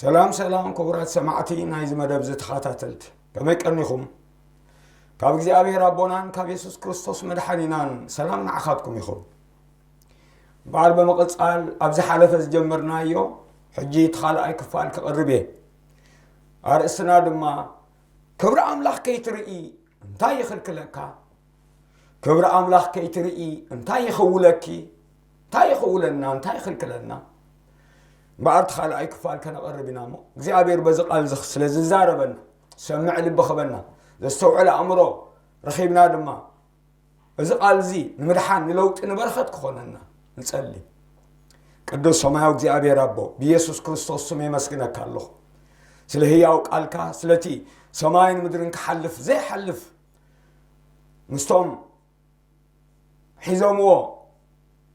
ሰላም ሰላም ክቡራት ሰማዕቲ ናይዚ መደብ ዝተኸታተልቲ፣ ከመይ ቀኒኹም? ካብ እግዚኣብሔር ኣቦናን ካብ የሱስ ክርስቶስ መድሓኒናን ሰላም ንዓኻትኩም ይኹን። እምበኣር ብምቕጻል ኣብ ዝሓለፈ ዝጀመርናዮ ሕጂ እቲ ካልኣይ ክፋል ክቕርብ እየ። ኣርእስትና ድማ ክብሪ ኣምላኽ ከይትርኢ እንታይ ይኽልክለካ? ክብሪ ኣምላኽ ከይትርኢ እንታይ ይኽውለኪ? እንታይ ይኽውለና? እንታይ ይኽልክለና? እምበኣር እቲ ካልኣይ ክፋል ከነቐርብ ኢና እሞ እግዚኣብሔር በዚ ቃል እዚ ስለ ዝዛረበና ሰምዕ ልቢ ክበና ዘስተውዕል ኣእምሮ ረኺብና ድማ እዚ ቃል እዚ ንምድሓን ንለውጢ ንበረኸት ክኾነና ንጸሊ። ቅዱስ ሰማያዊ እግዚኣብሔር ኣቦ ብኢየሱስ ክርስቶስ ስም የመስግነካ ኣለኹ ስለ ህያው ቃልካ ስለቲ ሰማይን ምድርን ክሓልፍ ዘይሓልፍ ምስቶም ሒዞምዎ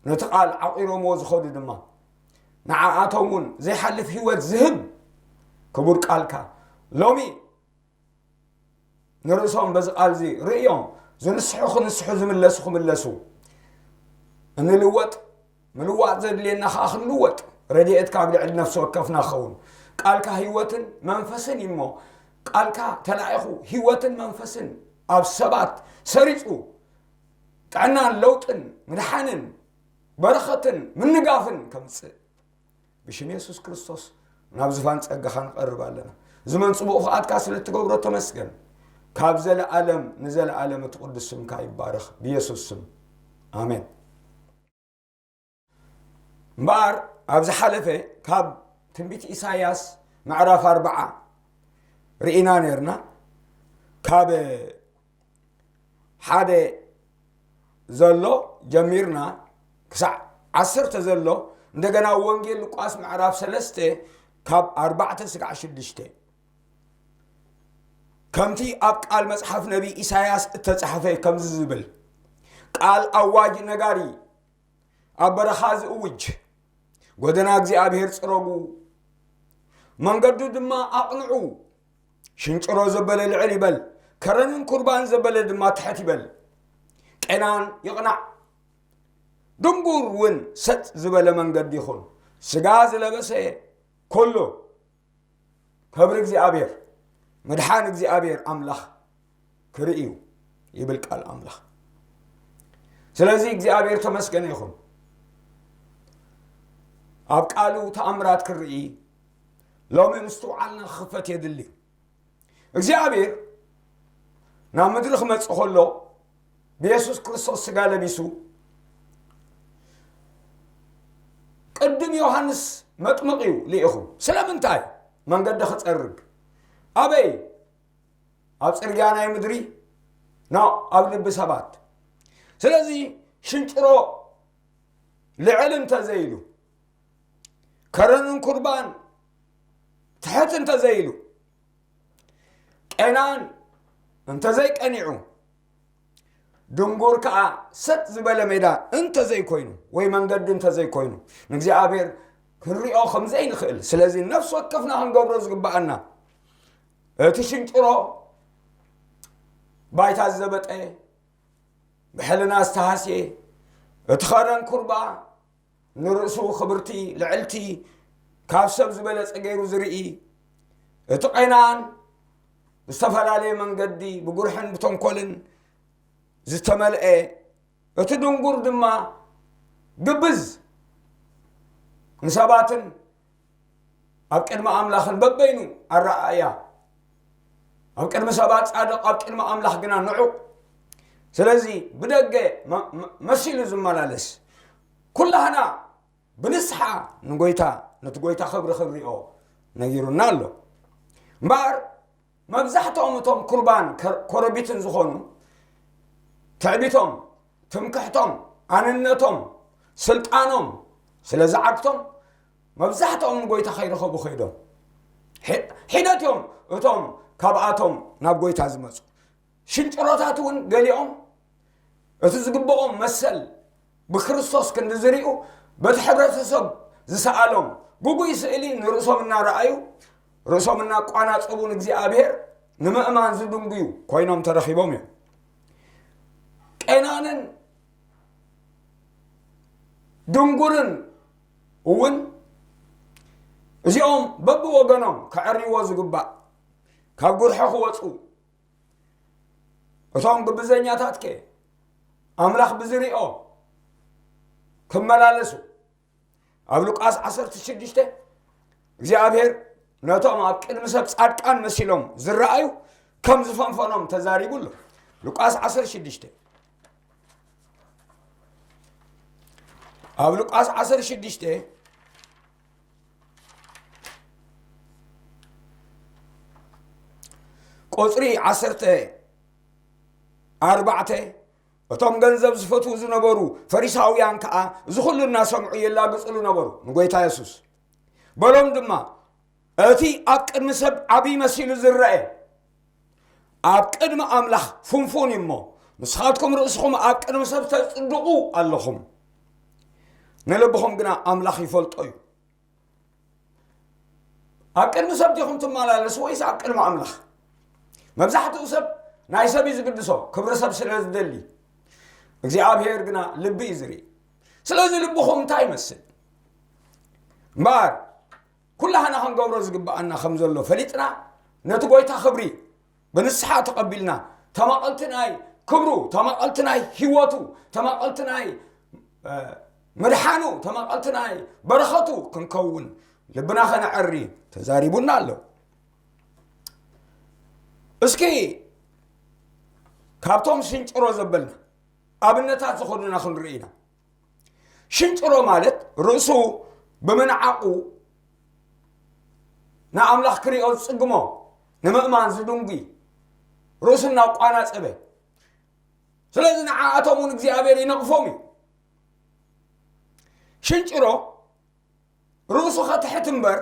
ነቲ ቃል ዓቒሮምዎ ዝኸዱ ድማ ንዓኣቶም እውን ዘይሓልፍ ህይወት ዝህብ ክቡር ቃልካ ሎሚ ንርእሶም በዚ ቃል እዚ ርእዮም ዝንስሑ ክንስሑ ዝምለሱ ክምለሱ እንልወጥ ምልዋጥ ዘድልየና ከዓ ክንልወጥ ረድኤትካ ኣብ ልዕሊ ነፍሲ ወከፍና ክኸውን ቃልካ ህይወትን መንፈስን እዩ እሞ ቃልካ ተላኢኹ ህይወትን መንፈስን ኣብ ሰባት ሰሪፁ ጥዕናን ለውጥን ምድሓንን በረኸትን ምንጋፍን ከምፅእ ብሽም የሱስ ክርስቶስ ናብ ዝፋን ጸጋኻ ንቐርብ ኣለና። ዝመን ጽቡቕ ፍቓድካ ስለ እትገብሮ ተመስገን። ካብ ዘለኣለም ንዘለኣለም እቲ ቅዱስ ስምካ ይባረኽ ብየሱስ ስም ኣሜን። እምበኣር ኣብ ዝሓለፈ ካብ ትንቢት ኢሳያስ ምዕራፍ ኣርብዓ ርኢና ነርና ካብ ሓደ ዘሎ ጀሚርና ክሳዕ ዓሰርተ ዘሎ እንደገና ወንጌል ሉቃስ ምዕራፍ ሰለስተ ካብ ኣርባዕተ ስጋዕ ሽዱሽተ ከምቲ ኣብ ቃል መጽሓፍ ነቢ ኢሳያስ እተጻሕፈ ከምዚ ዝብል ቃል ኣዋጅ ነጋሪ ኣብ በረኻ ዝእውጅ ጎደና እግዚኣብሔር ጽረጉ መንገዱ ድማ ኣቕንዑ ሽንጭሮ ዘበለ ልዕል ይበል ከረንን ኩርባን ዘበለ ድማ ትሕት ይበል ቄናን ይቕናዕ ድንጉር እውን ሰጥ ዝበለ መንገዲ ይኹን ስጋ ዝለበሰ ኩሉ ክብሪ እግዚኣብሔር ምድሓን እግዚኣብሔር ኣምላኽ ክርኢ እዩ ይብል ቃል ኣምላኽ ስለዚ እግዚኣብሔር ተመስገነ ይኹን ኣብ ቃሉ ተኣምራት ክርኢ ሎሚ ምስትውዓልና ክኽፈት የድሊ እግዚኣብሔር ናብ ምድሪ ክመፅእ ከሎ ብየሱስ ክርስቶስ ስጋ ለቢሱ ቅድም ዮሃንስ መጥምቕ እዩ ልኢኹ ስለምንታይ መንገዲ ክፀርግ ኣበይ ኣብ ፅርግያ ናይ ምድሪ ኖ ኣብ ልቢ ሰባት ስለዚ ሽንጭሮ ልዕል እንተዘይሉ ከረንን ኩርባን ትሕት እንተዘይሉ ቄናን እንተዘይቀኒዑ ድንጉር ከዓ ሰጥ ዝበለ ሜዳ እንተዘይኮይኑ ወይ መንገዲ እንተዘይኮይኑ ንእግዚኣብሔር ክንሪኦ ከምዘይንኽእል ስለዚ ነፍሲ ወከፍና ክንገብሮ ዝግበኣና እቲ ሽንጭሮ ባይታ ዝዘበጠ ብሕልና ዝተሃስየ እቲ ኸረን ኩርባ ንርእሱ ክብርቲ ልዕልቲ ካብ ሰብ ዝበለጸ ገይሩ ዝርኢ እቲ ቐይናን ብዝተፈላለየ መንገዲ ብጉርሕን ብተንኮልን ዝተመልአ እቲ ድንጉር ድማ ግብዝ ንሰባትን ኣብ ቅድሚ ኣምላኽን በበይኑ ኣረኣእያ ኣብ ቅድሚ ሰባት ጻድቕ ኣብ ቅድሚ ኣምላኽ ግና ንዑቕ ስለዚ ብደገ መሲሉ ዝመላለስ ኩላህና ብንስሓ ንጎይታ ነቲ ጎይታ ክብሪ ክንሪኦ ነጊሩና ኣሎ እምበኣር መብዛሕትኦም እቶም ኩርባን ኮረቢትን ዝኾኑ ትዕቢቶም ትምክሕቶም ኣንነቶም ስልጣኖም ስለ ዝዓግቶም መብዛሕትኦም ንጎይታ ከይረኸቡ ከይዶም ሒደት እዮም እቶም ካብኣቶም ናብ ጎይታ ዝመፁ ሽንጭሮታት እውን ገሊኦም እቲ ዝግብኦም መሰል ብክርስቶስ ክንዲ ዝርኡ በቲ ሕብረተሰብ ዝሰኣሎም ጉጉይ ስእሊ ንርእሶም እናረኣዩ ርእሶም እናቋናጸቡ ንእግዚኣብሔር ንምእማን ዝድንጉዩ ኮይኖም ተረኺቦም እዮም። ቄናንን ድንጉርን እውን እዚኦም በብወገኖም ከዐርይዎ ዝግባእ፣ ካብ ጉርሖ ክወፁ፣ እቶም ግብዘኛታት ከ ኣምላኽ ብዝሪኦ ክመላለሱ። ኣብ ሉቃስ ዓሰርተ ሽዱሽተ እግዚኣብሔር ነቶም ኣብ ቅድሚ ሰብ ጻድቃን መሲሎም ዝረኣዩ ከም ዝፈንፈኖም ተዛሪቡ ኣሎ። ሉቃስ ዓሰርተ ሽዱሽተ፣ ኣብ ሉቃስ ዓሰርተ ሽዱሽተ ቁጽሪ ዓሰርተ ኣርባዕተ፣ እቶም ገንዘብ ዝፈትዉ ዝነበሩ ፈሪሳውያን ከኣ እዚ ኹሉ እናሰምዑ የላግጽሉ ነበሩ ንጎይታ የሱስ። በሎም ድማ፣ እቲ ኣብ ቅድሚ ሰብ ዓብዪ መሲሉ ዝረአ ኣብ ቅድሚ ኣምላኽ ፍንፉን እዩ እሞ፣ ንስኻትኩም ርእስኹም ኣብ ቅድሚ ሰብ ተጽድቑ ኣለኹም፣ ንልብኹም ግና ኣምላኽ ይፈልጦ እዩ። ኣብ ቅድሚ ሰብ ዲኹም ትመላለሱ ወይስ ኣብ ቅድሚ ኣምላኽ? መብዛሕትኡ ሰብ ናይ ሰብ እዩ ዝግድሶ፣ ክብሪ ሰብ ስለ ዝደሊ። እግዚኣብሔር ግና ልቢ እዩ ዝርኢ። ስለዚ ልብኹም እንታይ ይመስል? እምበኣር ኩላህና ክንገብሮ ዝግብኣና ከም ዘሎ ፈሊጥና፣ ነቲ ጎይታ ክብሪ ብንስሓ ተቐቢልና፣ ተማቐልቲ ናይ ክብሩ፣ ተማቐልቲ ናይ ህይወቱ፣ ተማቐልቲ ናይ፣ እ፣ ምድሓኑ፣ ተማቐልቲ ናይ በረኸቱ ክንከውን ልብና ከነዐሪ ተዛሪቡና ኣሎ። እስኪ ካብቶም ሽንጭሮ ዘበልና ኣብነታት ዝኸዱና ክንርኢ ኢና። ሽንጭሮ ማለት ርእሱ ብምንዓቑ ንኣምላኽ ክሪኦ ዝጽግሞ፣ ንምእማን ዝድንጉ፣ ርእሱ እናቋናጸበ። ስለዚ ንዓኣቶም እውን እግዚኣብሔር ይነቕፎም እዩ። ሽንጭሮ ርእሱ ኸትሕት እምበር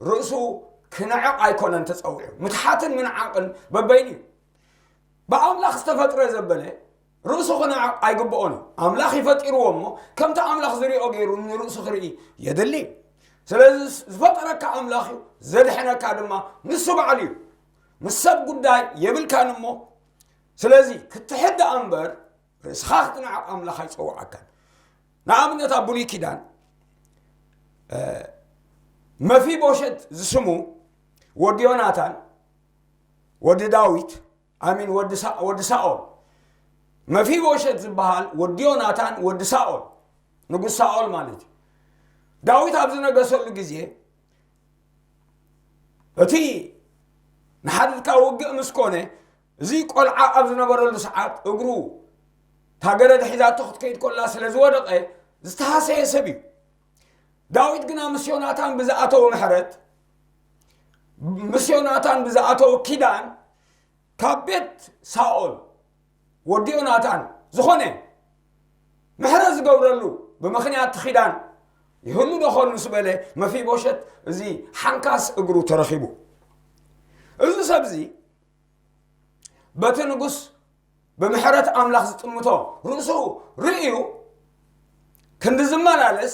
ርእሱ ክነዕቕ ኣይኮነን ተጸዊዑ። ምትሓትን ምንዓቕን በበይኑ እዩ። ብኣምላኽ ዝተፈጥረ ዘበለ ርእሱ ክነዕቕ ኣይግብኦን እዩ። ኣምላኽ ይፈጢርዎ እሞ ከምቲ ኣምላኽ ዝሪኦ ገይሩ ንርእሱ ክርኢ የድሊ። ስለዚ ዝፈጠረካ ኣምላኽ እዩ፣ ዘድሕነካ ድማ ንሱ ባዕሉ እዩ። ምስ ሰብ ጉዳይ የብልካን እሞ፣ ስለዚ ክትሕት ደኣ እምበር ርእስኻ ክትንዕቕ ኣምላኽ ኣይጸውዓካን። ንኣብነት ኣብ ብሉይ ኪዳን፣ እ፣ መፊቦሸት ዝስሙ ወዲ ዮናታን፣ ወዲ ዳዊት፣ ኣሚን፣ ወዲ ሳ-፣ ወዲ ሳኦል። መፊቦሸት ዝበሃል ወዲ ዮናታን ወዲ ሳኦል፣ ንጉስ ሳኦል ማለት እዩ። ዳዊት ኣብ ዝነገሰሉ ግዜ፣ እቲ ንሓድግካ ውግእ ምስ ኮነ፣ እዚ ቆልዓ ኣብ ዝነበረሉ ሰዓት እግሩ እታ ገረድ ሒዛቶ ክትከይድ ከላ ስለ ዝወደቐ ዝተሃሰየ ሰብ እዩ። ዳዊት ግና ምስ ዮናታን ብዝኣተወ ምሕረት፣ ምስ ዮናታን ብዝኣተወ ኪዳን፣ ካብ ቤት ሳኦል ወዲ ዮናታን ዝኾነ ምሕረት ዝገብረሉ ብምኽንያት እቲ ኪዳን ይህሉ ዶ ኾን ምስ በለ፣ መፊቦሸት እዚ ሓንካስ እግሩ ተረኺቡ። እዚ ሰብ እዚ በቲ ንጉስ ብምሕረት ኣምላኽ ዝጥምቶ ርእሱ ርእዩ ክንዲ ዝመላለስ፣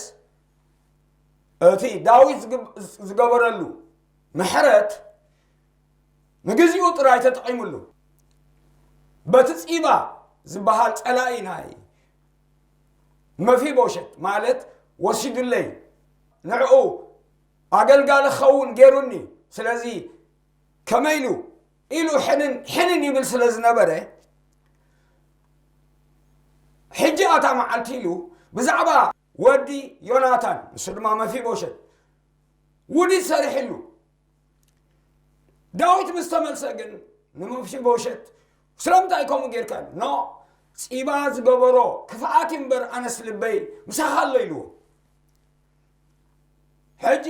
እቲ ዳዊት ዝግብ-፣ ዝገበረሉ ምሕረት ንግዚኡ ጥራይ ተጠቒሙሉ። በቲ ጺባ ዝበሃል ጸላኢ ናይ መፊቦሸት ማለት ወሲዱለይ፣ ንዕኡ ኣገልጋሊ ክኸውን ገይሩኒ፣ ስለዚ ከመይ ኢሉ ኢሉ ሕንን ሕንን ይብል ስለ ዝነበረ፣ ሕጂ ኣታ መዓልቲ ኢሉ ብዛዕባ ወዲ ዮናታን፣ ንሱ ድማ መፊቦሸት፣ ውዲት ሰሪሕሉ። ዳዊት ምስ ተመልሰ ግን ንመፊቦሸት፣ ስለምንታይ ከምኡ ጌርካ? ኖ፣ ጺባ ዝገበሮ ክፍኣት እዩ እምበር ኣነስ ልበይ ምሳኻ ኣሎ ኢልዎ። ሕጂ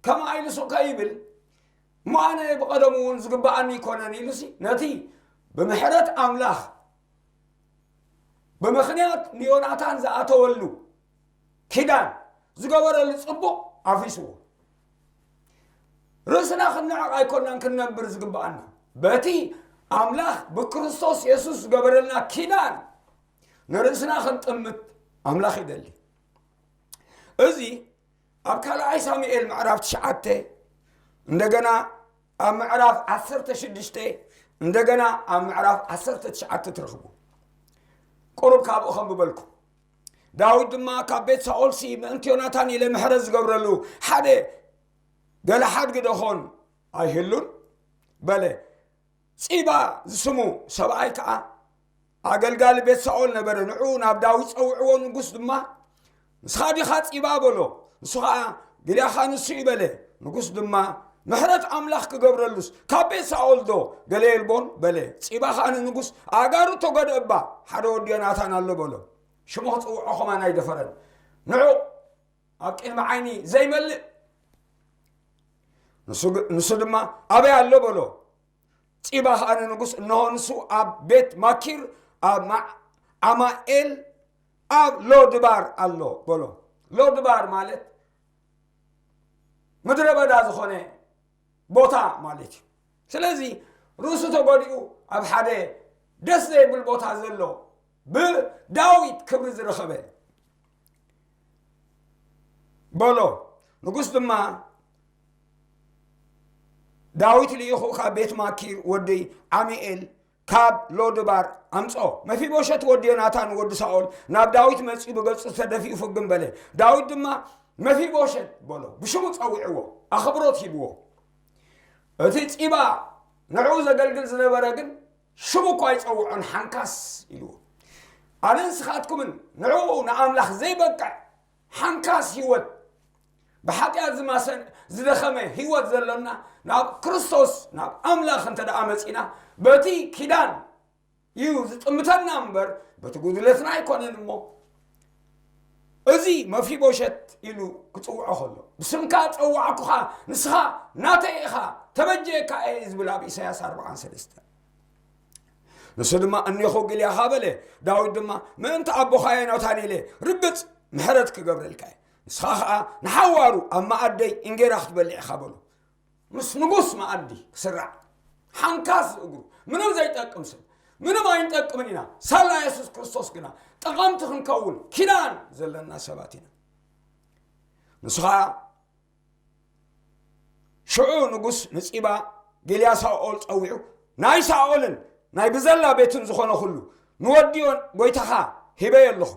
ከምኣ ኢሉ ሱቕ ከይብል፣ እሞ ኣነ ብቐደሙ እውን ዝግብኣኒ ኣይኮነን ኢሉሲ፣ ነቲ ብምሕረት ኣምላኽ ብምኽንያት ንዮናታን ዝኣተወሉ ኪዳን ዝገበረሉ ጽቡቕ ኣፍሪስዎ። ርእስና ክንንዕቕ ኣይኮናን ክንነብር ዝግብኣና። በቲ ኣምላኽ ብክርስቶስ የሱስ ዝገበረልና ኪዳን ንርእስና ክንጥምት ኣምላኽ ይደሊ። እዚ ኣብ ካልኣይ ሳሙኤል ምዕራፍ ትሽዓተ፣ እንደገና ኣብ ምዕራፍ ዓሰርተ ሽዱሽተ፣ እንደገና ኣብ ምዕራፍ ዓሰርተ ትሽዓተ ትረኽቡ። ቁሩብ ካብኡ ከንብበልኩም። ዳዊት ድማ ካብ ቤት ሳኦልሲ ምእንቲ ዮናታን ኢለ ምሕረት ዝገብረሉ ሓደ ገለ ሓድጊ ደኾን ኣይህሉን በለ። ጺባ ዝስሙ ሰብኣይ ከኣ ኣገልጋሊ ቤት ሳኦል ነበረ። ንዑ ናብ ዳዊት ጸውዕዎ። ንጉስ ድማ ንስኻ ዲኻ ጺባ በሎ። ንሱ ኸኣ ግልያኻ ንሱ እዩ በለ። ንጉስ ድማ ምሕረት ኣምላኽ ክገብረሉስ ካብ ቤት ሳኦል ዶ ገለ የልቦን በለ። ጺባ ኸኣ ንንጉስ ኣእጋሩ ተጎድእ እባ ሓደ ወዲ ዮናታን ኣሎ በሎ። ሽሙ ክጽውዖ ኸማን ኣይደፈረን። ንዑ ኣብ ቅድሚ ዓይኒ ዘይመልእ ንሱ ግ- ንሱ ድማ ኣበይ ኣሎ በሎ። ጺባ ኸኣ ንንጉስ እንሆ ንሱ ኣብ ቤት ማኪር ኣብ ማ- ኣማኤል ኣብ ሎድባር ኣሎ በሎ። ሎድባር ማለት ምድረ በዳ ዝኾነ ቦታ ማለት እዩ። ስለዚ ርእሱ ተጎዲኡ ኣብ ሓደ ደስ ዘይብል ቦታ ዘሎ ብዳዊት ክብሪ ዝረኸበ በሎ። ንጉስ ድማ ዳዊት ልኢኹ ካብ ቤት ማኪር ወዲ ዓሚኤል ካብ ሎድባር ኣምጾ። መፊቦሸት ወዲ ዮናታን ወዲ ሳኦል ናብ ዳዊት መጺኡ ብገጹ ተደፊኡ ፍግም በለ። ዳዊት ድማ መፊቦሸት በሎ፣ ብሽሙ ጸዊዕዎ፣ ኣኽብሮት ሂብዎ። እቲ ጺባ ንዕኡ ዘገልግል ዝነበረ ግን ሽሙ እኳ ኣይጸውዖን፣ ሓንካስ ኢልዎ። ኣነ ንስኻትኩምን ንዕኡ ንኣምላኽ ዘይበቅዕ ሓንካስ ህይወት ብሓጢኣት ዝማሰን ዝደኸመ ህይወት ዘሎና ናብ ክርስቶስ ናብ ኣምላኽ እንተ ደኣ መጺና በቲ ኪዳን እዩ ዝጥምተና እምበር በቲ ጉድለትና ኣይኮነን እሞ እዚ መፊቦሸት ኢሉ ክጽውዖ ከሎ ብስምካ ጸዋዕኩኻ ንስኻ ናተይ ኢኻ ተበጀካ እየ ዝብል ኣብ ኢሳያስ ኣርብዓን ሰለስተን ንሱ ድማ እኔኹ ግልያኻ በለ ዳዊት ድማ ምእንቲ ኣቦኻ ዮናታን ኢለ ርግጽ ምሕረት ክገብረልካ እየ ንስኻ ኸዓ ንሓዋሩ ኣብ መኣደይ እንጌራ ክትበልዕ ኢኻ በሎ ምስ ንጉስ መኣዲ ክስራዕ ሓንካስ እግሩ ምንም ዘይጠቅም ሰብ ምንም ኣይንጠቅምን ኢና ሳላ የሱስ ክርስቶስ ግና ጠቐምቲ ክንከውን ኪዳን ዘለና ሰባት ኢና ንሱ ኸዓ ሽዑ ንጉስ ንጺባ ጌልያ ሳኦል ጸዊዑ ናይ ሳኦልን ናይ ብዘላ ቤቱን ዝኾነ ኩሉ ንወዲ ጎይታኻ ሂበዮ ኣለኹ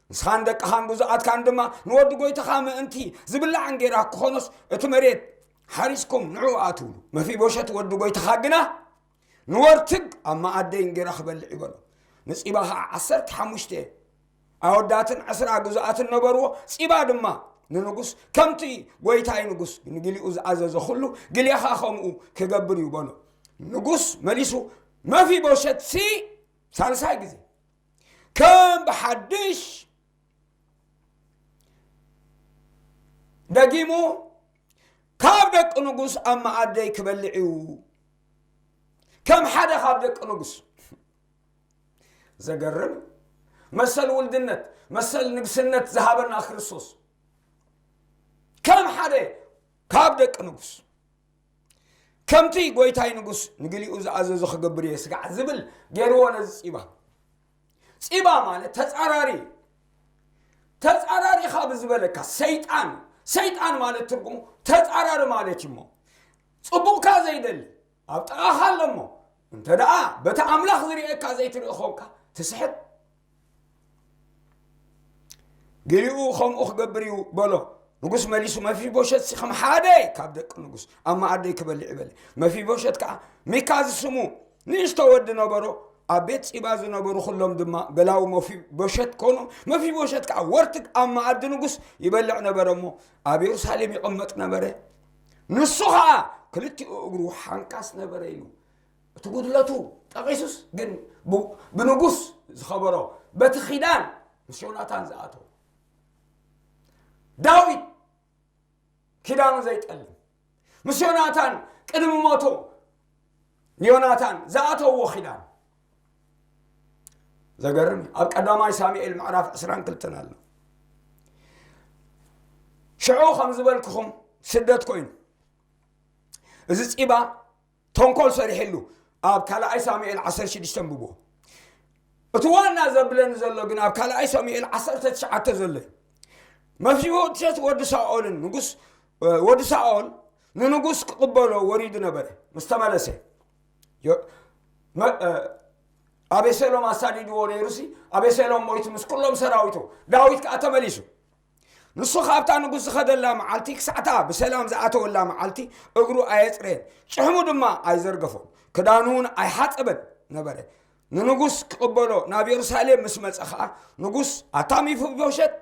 ንስኻን ደቅኻን ግዙኣትካን ድማ ንወዲ ጎይታኻ ምእንቲ ዝብላዕ እንጌራ ክኾኖስ እቲ መሬት ሓሪስኩም ንዕኡ ኣትውሉ መፊቦሸት ወዲ ጎይታኻ ግና ንወርትግ ኣብ መኣደይ እንጌራ ክበልዕ ይበሎ ንጺባ ኸዓ ዓሰርተ ሓሙሽተ ኣወዳትን ዕስራ ግዙኣትን ነበርዎ ጺባ ድማ ንንጉስ ከምቲ ጎይታይ ንጉስ ንግሊኡ ዝኣዘዞ ኩሉ ግሌኻ ከምኡ ክገብር እዩ በሎ ንጉስ መሊሱ መፊቦሸት ሲ ሳልሳይ ግዜ ከም ብሓድሽ ደጊሙ ካብ ደቂ ንጉስ ኣብ መኣደይ ክበልዕ እዩ ከም ሓደ ካብ ደቂ ንጉስ ዘገርም መሰል ውልድነት መሰል ንግስነት ዝሃበና ክርስቶስ ከም ሓደ ካብ ደቂ ንጉስ ከምቲ ጎይታይ ንጉስ ንግሊኡ ዝኣዘዞ ክገብር እየ ስጋዕ ዝብል ገይርዎ ነዚ ፂባ ፂባ ማለት ተፃራሪ ተፃራሪ ኢኻ ብዝበለካ ሰይጣን ሰይጣን ማለት ትርጉሙ ተፃራሪ ማለት እዩ እሞ ፅቡቕካ ዘይደሊ ኣብ ጥቓኻ ኣሎ እሞ እንተ ደኣ በቲ ኣምላኽ ዝርእየካ ዘይትርኢ ኾንካ ትስሕት ገሊኡ ከምኡ ክገብር እዩ በሎ ንጉስ መሊሱ መፊቦሸት ሲ ከም ሓደ ካብ ደቂ ንጉስ ኣብ መኣደይ ክበልዕ ይበለ መፊቦሸት ከዓ ሚካ ዝስሙ ንእሽቶ ወዲ ነበሮ ኣብ ቤት ፂባ ዝነበሩ ኩሎም ድማ ገላዊ መፊቦሸት ኮኑ መፊቦሸት ከዓ ወርትግ ኣብ መኣዲ ንጉስ ይበልዕ ነበረ እሞ ኣብ የሩሳሌም ይቕመጥ ነበረ ንሱ ከዓ ክልቲኡ እግሩ ሓንካስ ነበረ ኢሉ እቲ ጉድለቱ ጠቒሱስ ግን ብንጉስ ዝኸበሮ በቲ ኪዳን ምስ ዮናታን ዝኣተው ዳዊት ኪዳኑ ዘይጠልም ምስ ዮናታን ቅድሚ ሞቱ ንዮናታን ዝኣተውዎ ኪዳን ዘገርም ኣብ ቀዳማይ ሳሙኤል ምዕራፍ ዕስራን ክልተን ኣሎ ሽዑ ከም ዝበልክኹም ስደት ኮይኑ እዚ ፂባ ተንኮል ሰሪሕሉ ኣብ ካልኣይ ሳሙኤል ዓሰርተ ሽዱሽተ ብቦ እቲ ዋና ዘብለኒ ዘሎ ግን ኣብ ካልኣይ ሳሙኤል ዓሰርተ ትሽዓተ ዘሎ እዩ መፊቦሸት ወዲ ሳኦልን ንጉስ ወዲ ሳኦል ንንጉስ ክቕበሎ ወሪዱ ነበረ ምስ ተመለሰ ኣቤሴሎም ኣሳዲድዎ ነይሩሲ፣ ኣቤሴሎም ሞይቱ ምስ ኩሎም ሰራዊቱ፣ ዳዊት ከኣ ተመሊሱ። ንሱ ካብታ ንጉስ ዝኸደላ መዓልቲ ክሳዕታ ብሰላም ዝኣተወላ መዓልቲ እግሩ ኣየጽረየን፣ ጭሕሙ ድማ ኣይዘርገፎን፣ ክዳኑ እውን ኣይሓጸበን ነበረ። ንንጉስ ክቕበሎ ናብ የሩሳሌም ምስ መጸ ኸኣ፣ ንጉስ፣ "ኣታ ሚፊቦሸት፣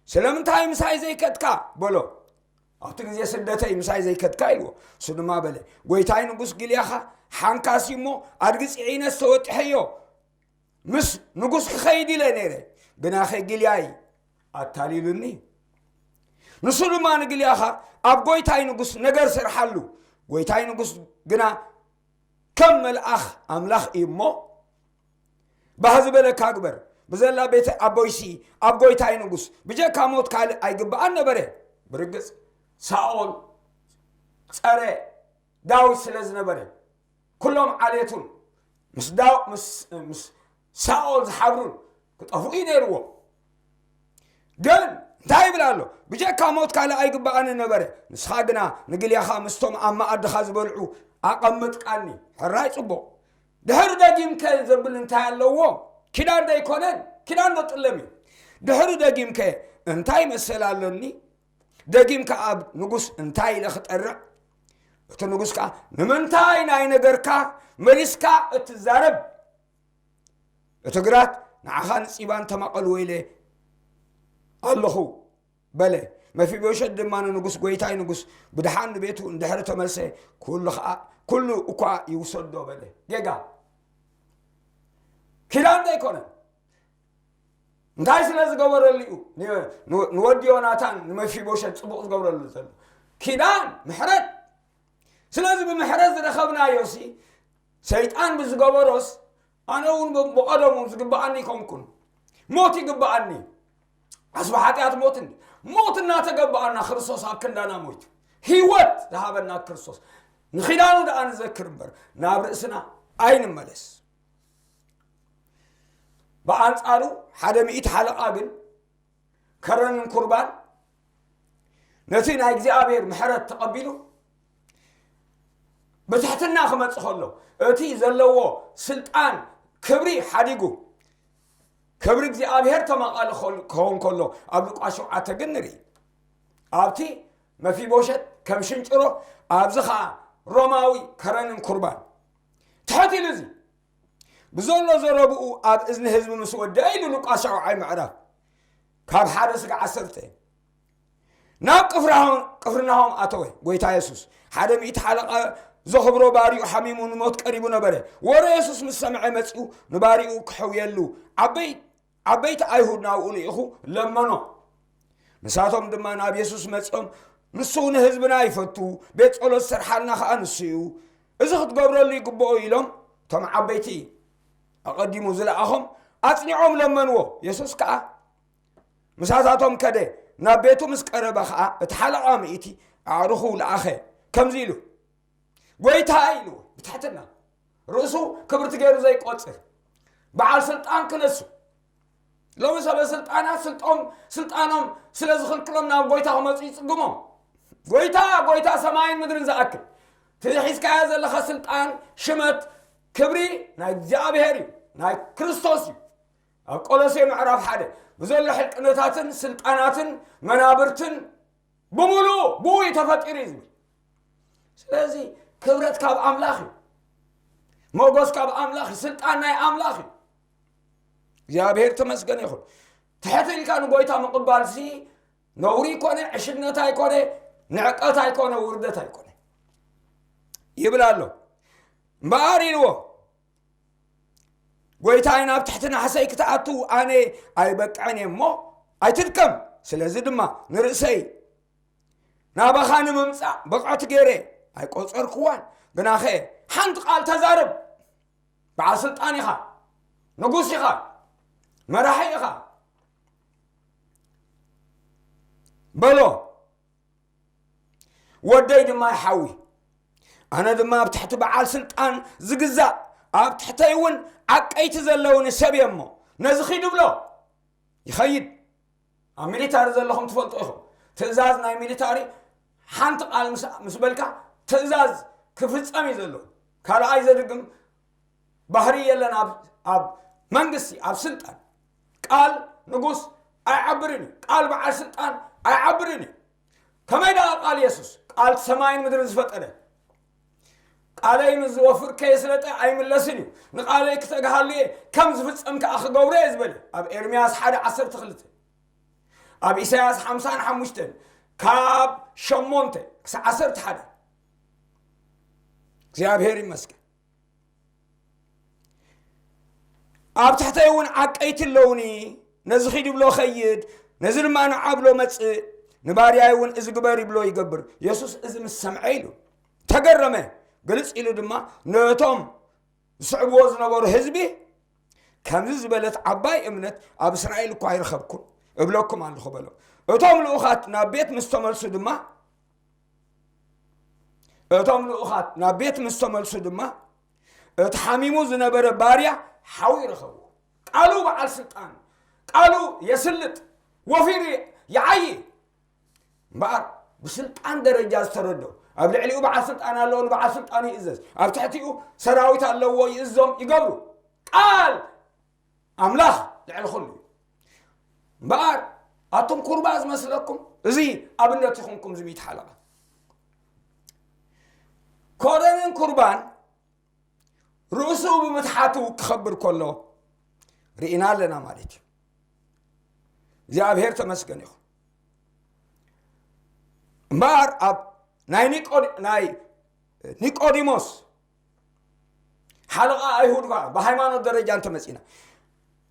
ስለምንታይ ምሳይ ዘይከድካ?" በሎ። "ኣብቲ ግዜ ስደተይ ምሳይ ዘይከድካ?" ኢልዎ። እሱ ድማ በለ፣ "ጐይታይ ንጉስ፣ ግልያኻ ሓንካስ እዩ እሞ፣ ኣድጊ ጽዒነ ዝተወጥሐዮ ምስ ንጉስ ክኸይድ ኢለ ነይረ፣ ግናኸ ግልያይ ኣታሊሉኒ። ንሱ ድማ ንግልያኻ፣ ኣብ ጐይታይ ንጉስ ነገር ስርሓሉ፣ ጐይታይ ንጉስ ግና ከም መልኣኽ ኣምላኽ እዩ እሞ፣ ባህ ዝበለካ ግበር፣ ብዘላ ቤተ ኣቦይሲ ኣብ ጐይታይ ንጉስ ብጀካ ሞት ካልእ ኣይግብኣን ነበረ። ብርግጽ ሳኦል ጸረ ዳዊት ስለ ዝነበረ፣ ኩሎም ዓሌቱን ምስ ዳው-፣ ምስ፣ ምስ ሳኦል ዝሓብሩን ክጠፍኡ እዩ ነይርዎ። ግን እንታይ ይብል ኣሎ? "ብጀካ ሞት ካልእ ኣይግብኣንን ነበረ፣ ንስኻ ግና ንግልያኻ ምስቶም ኣብ መኣድኻ ዝበልዑ ኣቐምጥቃኒ። ሕራይ ጽቡቕ። ድሕሪ ደጊምከ ዘብል እንታይ ኣለዎ? ኪዳን ዶ ኣይኮነን? ኪዳን ዶ ጥለም እዩ? ድሕሪ ደጊምከ እንታይ መሰል ኣሎኒ? ደጊምከ ኣብ ንጉስ እንታይ ኢለ ክጠርዕ?" እቲ ንጉስ ከኣ፣ "ንምንታይ ናይ ነገርካ መሊስካ እትዛረብ? እቲ ግራት ንዓኻ ንጺባን ተማቐልዎ ኢለ ኣለኹ" በለ። መፊቦሸት ድማ ንንጉስ፣ "ጐይታይ ንጉስ ብድሓን ንቤቱ እንድሕሪ ተመልሰ፣ ኩሉ ኸኣ፣ ኩሉ እኳ ይውሰዶ" በለ። ጌጋ። ኪዳን ዶ ኣይኮነን? እንታይ ስለ ዝገበረሉ እዩ ን-፣ ን-፣ ንወዲ ዮናታን ንመፊቦሸት ጽቡቕ ዝገብረሉ ዘሎ? ኪዳን፣ ምሕረት። ስለዚ ብምሕረት ዝረኸብናዮ ሲ፣ ሰይጣን ብዝገበሮስ፣ ኣነ እውን ብ-፣ ብቐደሙ ዝግብኣኒ ይኮንኩን። ሞት ይግብኣኒ። ኣስበ ሓጢኣት ሞት እንዲ። ሞት እናተገባኣና ክርስቶስ ኣብ ክንዳና ሞይቱ። ህይወት ዝሃበና ክርስቶስ። ንኺዳኑ ደኣ ንዘክር እምበር፣ ናብ ርእስና ኣይንመለስ። ብኣንጻሩ ሓደ ሚእቲ ሓለቓ ግን ከረንን ኩርባን ነቲ ናይ እግዚኣብሔር ምሕረት ተቐቢሉ ብትሕትና ክመጽእ ከሎ፣ እቲ ዘለዎ ስልጣን ክብሪ ሓዲጉ ክብሪ እግዚኣብሔር ተማቓሊ ከል-፣ ክኸውን ከሎ ኣብ ሉቃስ ሸውዓተ ግን ንርኢ። ኣብቲ መፊቦሸት ከም ሽንጭሮ፣ ኣብዚ ኸኣ ሮማዊ ከረንን ኩርባን። ትሕት ኢሉ እዚ ብዘሎ ዘረብኡ ኣብ እዝኒ ህዝቢ ምስ ወደአ ኢሉ ሉቃስ ሻውዓይ ምዕራፍ ካብ ሓደ ስጋ ዓሰርተ ናብ ቅፍርናሆም፣ ቅፍርናሆም ኣተወ። ጎይታ የሱስ ሓደ ሚእቲ ሓለቓ ዘኽብሮ ባሪኡ ሓሚሙ ንሞት ቀሪቡ ነበረ። ወረ የሱስ ምስ ሰምዐ መጺኡ ንባሪኡ ክሕውየሉ ዓበይ-፣ ዓበይቲ ኣይሁድ ናብኡ ልኢኹ ለመኖ። ንሳቶም ድማ ናብ የሱስ መጺኦም፣ "ንሱ ንህዝብና ይፈቱ፣ ቤት ጸሎት ዝሰርሓልና ኸኣ ንሱ እዩ። እዚ ክትገብረሉ ይግብኦ" ኢሎም እቶም ዓበይቲ ኣቐዲሙ ዝለኣኾም ኣጽኒዖም ለመንዎ። የሱስ ከኣ ምሳታቶም ከደ፣ ናብ ቤቱ ምስ ቀረበ ኸኣ እቲ ሓለቓ ሚእቲ ኣዕሩኹ ለኣኸ፣ ከምዚ ኢሉ፣ "ጐይታ" ኢሉ ብትሕትና፣ ርእሱ ክብርቲ ገይሩ ዘይቆጽር፣ በዓል ስልጣን ክነሱ። ሎሚ ሰበ ስልጣናት ስልጦም-፣ ስልጣኖም ስለ ዝኽልክሎም ናብ ጐይታ ክመጹ ይጽግሞም። "ጐይታ፣ ጐይታ፣ ሰማይን ምድርን ዝኣክል እቲ ሒዝካዮ ዘለኻ ስልጣን፣ ሽመት፣ ክብሪ ናይ እግዚኣብሔር እዩ፣ ናይ ክርስቶስ እዩ።" ኣብ ቆሎሴ ምዕራፍ ሓደ፣ ብዘሎ ሕልቅነታትን ስልጣናትን መናብርትን ብምሉኡ ብኡ እዩ ተፈጢሩ እዩ ዝብል። ስለዚ ክብረት ካብ ኣምላኽ እዩ፣ ሞጎስ ካብ ኣምላኽ እዩ፣ ስልጣን ናይ ኣምላኽ እዩ። እግዚኣብሔር ተመስገን ይኹን። ትሕት ኢልካ ንጎይታ ምቕባልሲ ነውሪ ኣይኮነ፣ ዕሽነት ኣይኮነ፣ ንዕቀት ኣይኮነ፣ ውርደት ኣይኮነ ይብል ኣሎ። እምበኣር ኢልዎ፣ "ጐይታይ፣ ናብ ትሕቲ ናሕሰይ ክትኣቱ ኣነ ኣይበቅዕን እየ እሞ ኣይትድከም። ስለዚ ድማ ንርእሰይ ናባኻ ንምምጻእ ብቕዕቲ ገይረ ኣይቆጸርክዋን። ግናኸ ሓንቲ ቃል ተዛረብ። በዓል ስልጣን ኢኻ፣ ንጉስ ኢኻ፣ መራሒ ኢኻ" በሎ። "ወደይ ድማ ይሓዊ፣ ኣነ ድማ ኣብ ትሕቲ በዓል ስልጣን ዝግዛእ፣ ኣብ ትሕተይ እውን ዓቀይቲ ዘለውኒ ሰብ እየ እሞ፣ ነዚ ኺድ ብሎ ይኸይድ።" ኣብ ሚሊታሪ ዘለኹም ትፈልጡ ኢኹም። ትእዛዝ ናይ ሚሊታሪ ሓንቲ ቃል ምስ፣ ምስ በልካ ትእዛዝ ክፍጸም እዩ ዘለዎ። ካልኣይ ዘድግም ባህሪ የለን ኣብ ኣብ መንግስቲ፣ ኣብ ስልጣን፣ ቃል ንጉስ ኣይዓብርን እዩ። ቃል በዓል ስልጣን ኣይዓብርን እዩ። ከመይ ደኣ ቃል የሱስ፣ ቃል ሰማይን ምድርን ዝፈጠረ፣ "ቃለይ ምስ ዝወፍር ከየስለጠ ኣይምለስን እዩ፣ ንቃለይ ክተግሃሉ እየ፣ ከም ዝፍጸም ከኣ ክገብሮ እየ" ዝበለ፣ ኣብ ኤርምያስ ሓደ ዓሰርተ ክልተ፣ ኣብ ኢሳያስ ሓምሳን ሓሙሽተን ካብ ሸሞንተ ክሳብ ዓሰርተ ሓደ። እግዚኣብሔር ይመስገን። ኣብ ትሕተይ እውን ዓቀይቲ ኣለውኒ፣ ነዚ ኺድ ብሎ ኸይድ፣ ነዚ ድማ ንዓ ብሎ መጽእ፣ ንባርያይ እውን እዚ ግበር ይብሎ ይገብር። የሱስ እዚ ምስ ሰምዐ ኢሉ ተገረመ። ግልጽ ኢሉ ድማ ነቶም ዝስዕብዎ ዝነበሩ ህዝቢ፣ "ከምዚ ዝበለት ዓባይ እምነት ኣብ እስራኤል እኳ ኣይረኸብኩን፣ እብለኩም ኣለኹ" በሎም። እቶም ልኡኻት ናብ ቤት ምስ ተመልሱ ድማ፣ እቶም ልኡኻት ናብ ቤት ምስ ተመልሱ ድማ፣ እቲ ሓሚሙ ዝነበረ ባርያ ሓዊ ረኸብዎ። ቃሉ በዓል ስልጣን፣ ቃሉ የስልጥ፣ ወፊሩ ይዓዪ። እምበኣር ብስልጣን ደረጃ ዝተረዶ፣ ኣብ ልዕሊኡ በዓል ስልጣን ኣለዎ፣ ንበዓል ስልጣኑ ይእዘዝ፣ ኣብ ትሕቲኡ ሰራዊት ኣለዎ፣ ይእዞም፣ ይገብሩ። ቃል ኣምላኽ ልዕሊ ኩሉ እዩ። እምበኣር ኣቱም ኩርባ ዝመስለኩም፣ እዚ ኣብነት ይኹንኩም፣ እዚ ሚእቲ ሓለቓ። ኮረንን ኩርባን ርእሱ ብምትሓቱ ክኸብር ከሎ ርኢና ኣለና ማለት እዩ። እግዚኣብሔር ተመስገን ይኹን። እምበኣር ኣብ ናይ ኒቆ-፣ ናይ ኒቆዲሞስ ሓለቓ ኣይሁድ ባ-፣ ብሃይማኖት ደረጃ እንተመጺና፣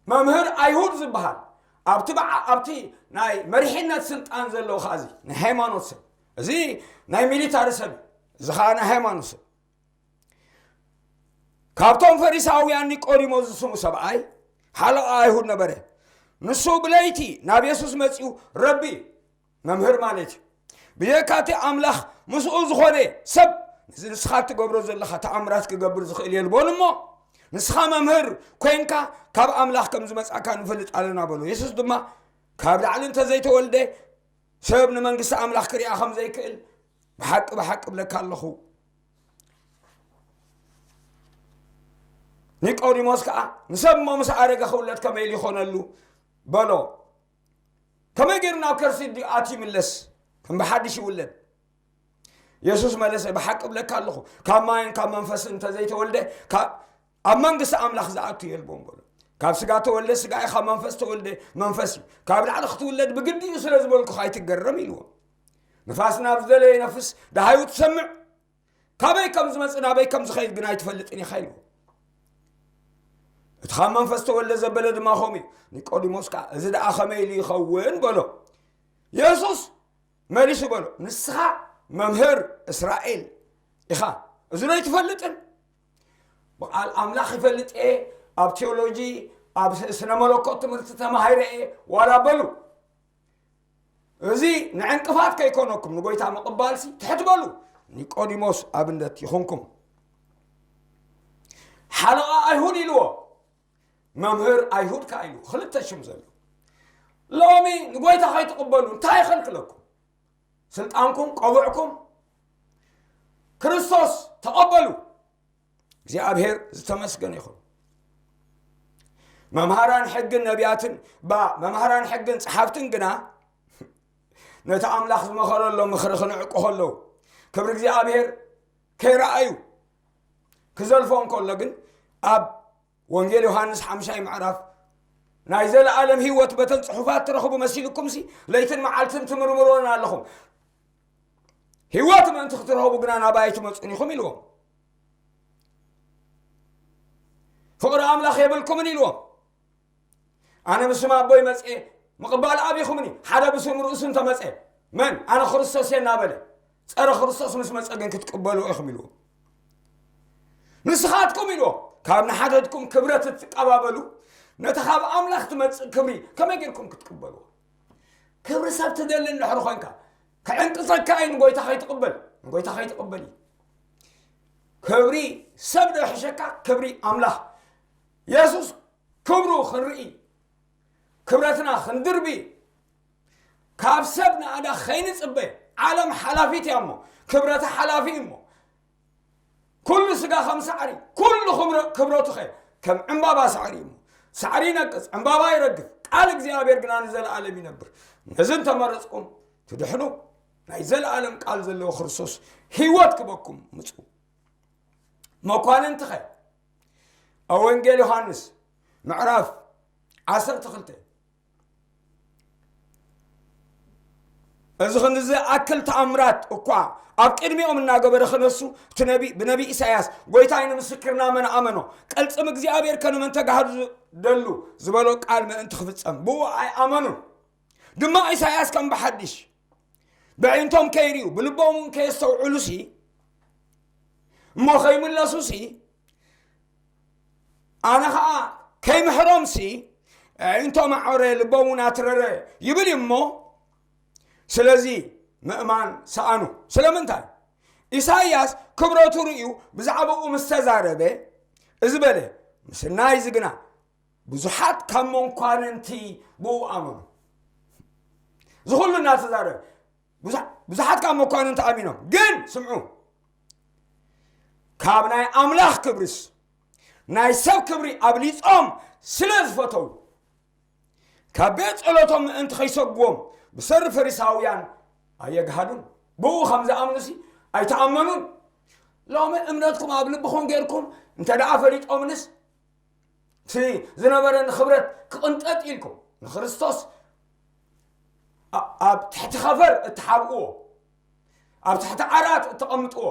መምህር ኣይሁድ ዝበሃል ኣብቲ በዓ-፣ ኣብቲ ናይ መሪሕነት ስልጣን ዘለዎ ኸዓ እዚ ናይ ሃይማኖት ሰብ፣ እዚ ናይ ሚሊታሪ ሰብ እዩ። እዚ ኸዓ ናይ ሃይማኖት ሰብ። ካብቶም ፈሪሳውያን ኒቆዲሞስ ዝስሙ ሰብኣይ ሓለቓ ኣይሁድ ነበረ። ንሱ ብለይቲ ናብ የሱስ መጺኡ፣ "ረቢ"፣ መምህር ማለት እዩ፣ "ብጀካ እቲ ኣምላኽ ምስኡ ዝኾነ ሰብ ነዚ ንስኻ እትገብሮ ዘለኻ ተኣምራት ክገብር ዝኽእል የልቦን እሞ፣ ንስኻ መምህር ኮይንካ ካብ ኣምላኽ ከም ዝመጻእካ ንፈልጥ ኣለና" በሎ። የሱስ ድማ፣ "ካብ ላዕሊ እንተዘይተወልደ ሰብ ንመንግስቲ ኣምላኽ ክሪኣ ከም ዘይክእል ብሓቂ ብሓቂ እብለካ ኣለኹ" ኒቆዲሞስ ከኣ፣ "ንሰብ እሞ ምስ ኣረገ ክውለድ ከመይ ኢሉ ይኾነሉ?" በሎ። "ከመይ ገይሩ ናብ ከርሲ ኣትዩ ይምለስ? ከም ብሓድሽ ይውለድ?" የሱስ መለሰ፣ "ብሓቂ እብለካ ኣለኹ፣ ካብ ማይን ካብ መንፈስን እንተዘይተወልደ፣ ካብ፣ ኣብ መንግስቲ ኣምላኽ ዝኣቱ የልቦን" በሎ። "ካብ ስጋ ተወልደ ስጋ እዩ፣ ካብ መንፈስ ተወልደ መንፈስ እዩ። ካብ ላዕሊ ክትውለድ ብግዲ እዩ ስለ ዝበልኩኻ ኣይትገረም" ኢልዎ። "ንፋስ ናብ ዝደለዮ ይነፍስ፣ ደሃዩ ትሰምዕ፣ ካበይ ከም ዝመጽእ ናበይ ከም ዝኸይድ ግን ኣይትፈልጥን ኢኻ" ኢልዎ። "እቲ ካብ መንፈስ ተወልደ ዘበለ ድማ ከምኡ እዩ።" ኒቆዲሞስ ከኣ፣ "እዚ ደኣ ከመይ ኢሉ ይኸውን?" በሎ። የሱስ መሊሱ በሎ፣ "ንስኻ መምህር እስራኤል ኢኻ፣ እዚ ዶ ኣይትፈልጥን?" "ብቓል ኣምላኽ ይፈልጥ እየ፣ ኣብ ቴዎሎጂ፣ ኣብ ስ-፣ ስነ መለኮት ትምህርቲ ተማሂረ እየ" ዋላ በሉ። እዚ ንዕንቅፋት ከይኮነኩም፣ ንጎይታ ምቕባልሲ ትሕት በሉ። ኒቆዲሞስ ኣብነት ይኹንኩም። ሓለቓ ኣይሁድ ኢልዎ፣ መምህር ኣይሁድ ከኣ ኢልዎ፣ ክልተ ሽም ዘለዎ። ሎሚ ንጎይታ ከይትቕበሉ እንታይ ይኸልክለኩም? ስልጣንኩም፣ ቆቡዕኩም፣ ክርስቶስ ተቐበሉ። እግዚኣብሔር ዝተመስገነ ይኹን። መምሃራን ሕግን ነቢያትን፣ ባ-፣ መምሃራን ሕግን ጸሓፍትን ግና ነቲ ኣምላኽ ዝመኸረሎ ምኽሪ ክንዕቁ ከለዉ፣ ክብሪ እግዚኣብሔር ከይረኣዩ ክዘልፎ እንከሎ ግን፣ ኣብ ወንጌል ዮሃንስ ሓምሻይ ምዕራፍ፣ "ናይ ዘለኣለም ህይወት በተን ጽሑፋት ትረኽቡ መሲልኩምሲ፣ ለይትን መዓልትን ትምርምሮን ኣለኹም። ህይወት ምእንቲ ክትረኽቡ ግና ናባይ ኣይትመጹን ኢኹም" ኢልዎም። "ፍቕሪ ኣምላኽ የብልኩምን" ኢልዎም። "ኣነ ብስም ኣቦይ መጽኤ፣ ምቕባል ኣብ ኢኹምኒ፣ ሓደ ብስም ርእሱ እንተመጸ፣ መን? ኣነ ክርስቶስ እየ እናበለ፣ ጸረ ክርስቶስ ምስ መጸ ግን ክትቅበልዎ ኢኹም" ኢልዎም። "ንስኻትኩም" ኢልዎም፣ "ካብ ንሓደድኩም ክብረት እትቀባበሉ፣ ነቲ ካብ ኣምላኽ ትመጽእ ክብሪ ከመይ ጌርኩም ክትቅበልዎ? ክብሪ ሰብ ትደሊ እንድሕር ኮይንካ፣ ክዕንቅጸካ እዩ ንጎይታ ከይትቕበል፣ ንጎይታ ከይትቕበል እዩ። ክብሪ ሰብ ዶ ይሕሸካ? ክብሪ ኣምላኽ። የሱስ ክብሩ ክንርኢ፣ ክብረትና ክንድርቢ፣ ካብ ሰብ ንኣዳ ከይንጽበ። ዓለም ሓላፊት እያ እሞ፣ ክብረታ ሓላፊ እዩ እሞ፣ ኩሉ ስጋ ከም ሳዕሪ፣ ኩሉ ክብረ-፣ ክብረቱ ኸ ከም ዕምባባ ሳዕሪ እዩ። ሳዕሪ ይነቅጽ፣ ዕምባባ ይረግፍ፣ ቃል እግዚኣብሔር ግና ንዘለኣለም ይነብር። ነዚ እንተመረጽኩም ትድሕኑ። ናይ ዘለኣለም ቃል ዘለዎ ክርስቶስ ህይወት ክበኩም ምጹ። መኳንንትኸ? ኣብ ወንጌል ዮሃንስ ምዕራፍ ዓሰርተ ክልተ፣ እዚ ክንዲ ዝኣክል ተኣምራት እኳ ኣብ ቅድሚኦም እናገበረ ክነሱ፣ እቲ ነቢ፣ ብነቢ ኢሳያስ፣ "ጎይታይ ንምስክርና መን ኣመኖ? ቀልጽም እግዚኣብሔር ከ ንመን ተጋህዱ ደሉ?" ዝበሎ ቃል ምእንቲ ክፍጸም፣ ብኡ ኣይኣመኑን። ድማ ኢሳያስ ከም ብሓድሽ ብዕንቶም ከይርእዩ፣ ብልቦም እውን ከየስተውዕሉ ሲ፣ እሞ ከይምለሱ ሲ፣ ኣነ ኸዓ ከይምሕሮም ሲ፣ ኣዒንቶም ኣዖረ፣ ልቦም እውን ኣትረረ ይብል እዩ እሞ፣ ስለዚ ምእማን ሰኣኑ። ስለምንታይ? ኢሳይያስ ክብረቱ ርእዩ ብዛዕባኡ ምስ ተዛረበ፣ እዚ በለ፣ "ምስናይ እዚ ግና ብዙሓት ካብ መኳንንቲ ብኡ ኣመኑ።" እዚ ኩሉ እናተዛረበ፣ ብዙሕ-፣ ብዙሓት ካብ መኳንንቲ ኣሚኖም። ግን ስምዑ፣ ካብ ናይ ኣምላኽ ክብርስ ናይ ሰብ ክብሪ ኣብሊጾም ስለ ዝፈተዉ፣ ካብ ቤት ጸሎቶም ምእንቲ ኸይሰግዎም ብሰሪ ፈሪሳውያን ኣየግሃዱን። ብኡ ከም ዝኣምኑሲ ኣይተኣመኑን። ሎሚ እምነትኩም ኣብ ልብኹም ጌርኩም እንተ ደኣ ፈሊጦምንስ፣ እቲ ዝነበረ ንኽብረት ክቕንጠጥ ኢልኩም ንክርስቶስ ኣ-፣ ኣብ ትሕቲ ኸፈር እትሓብእዎ፣ ኣብ ትሕቲ ዓራት እተቐምጥዎ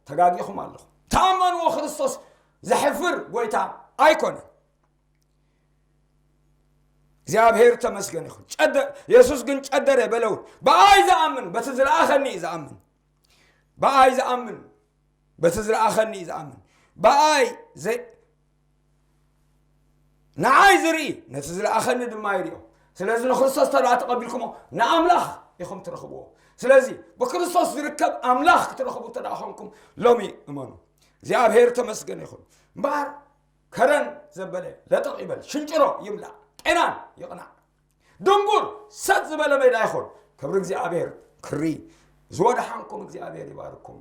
ተጋጊኹም ኣለኹም። ተኣመንዎ፣ ክርስቶስ ዘሕፍር ጐይታ ኣይኮነን። እግዚኣብሔር ተመስገን ይኹን። ጨደ-፣ የሱስ ግን ጨደረ በለውን። ብኣይ ዝኣምን፣ በቲ ዝለኣኸኒ እዩ ዝኣምን። ብኣይ ዝኣምን፣ በቲ ዝለኣኸኒ እዩ ዝኣምን። ብኣይ ዘይ-፣ ንዓይ ዝርኢ፣ ነቲ ዝለኣኸኒ ድማ ይሪኦ። ስለዚ ንክርስቶስ ተደኣ ተቐቢልኩሞ፣ ንኣምላኽ ኢኹም ትረኽብዎ። ስለዚ ብክርስቶስ ዝርከብ ኣምላኽ ክትረኽቡ እንተ ደኣ ኾንኩም፣ ሎሚ እመኑ። እግዚኣብሔር ተመስገን ይኹን። እምበኣር ከረን ዘበለ ለጠቕ ይበል፣ ሽንጭሮ ይምላእ፣ ጤናን ይቕናዕ። ድንጉር ሰጥ ዝበለ ሜዳ ይኹን። ክብሪ እግዚኣብሔር ክሪ ዝወደሓንኩም እግዚኣብሔር ይባርኩም።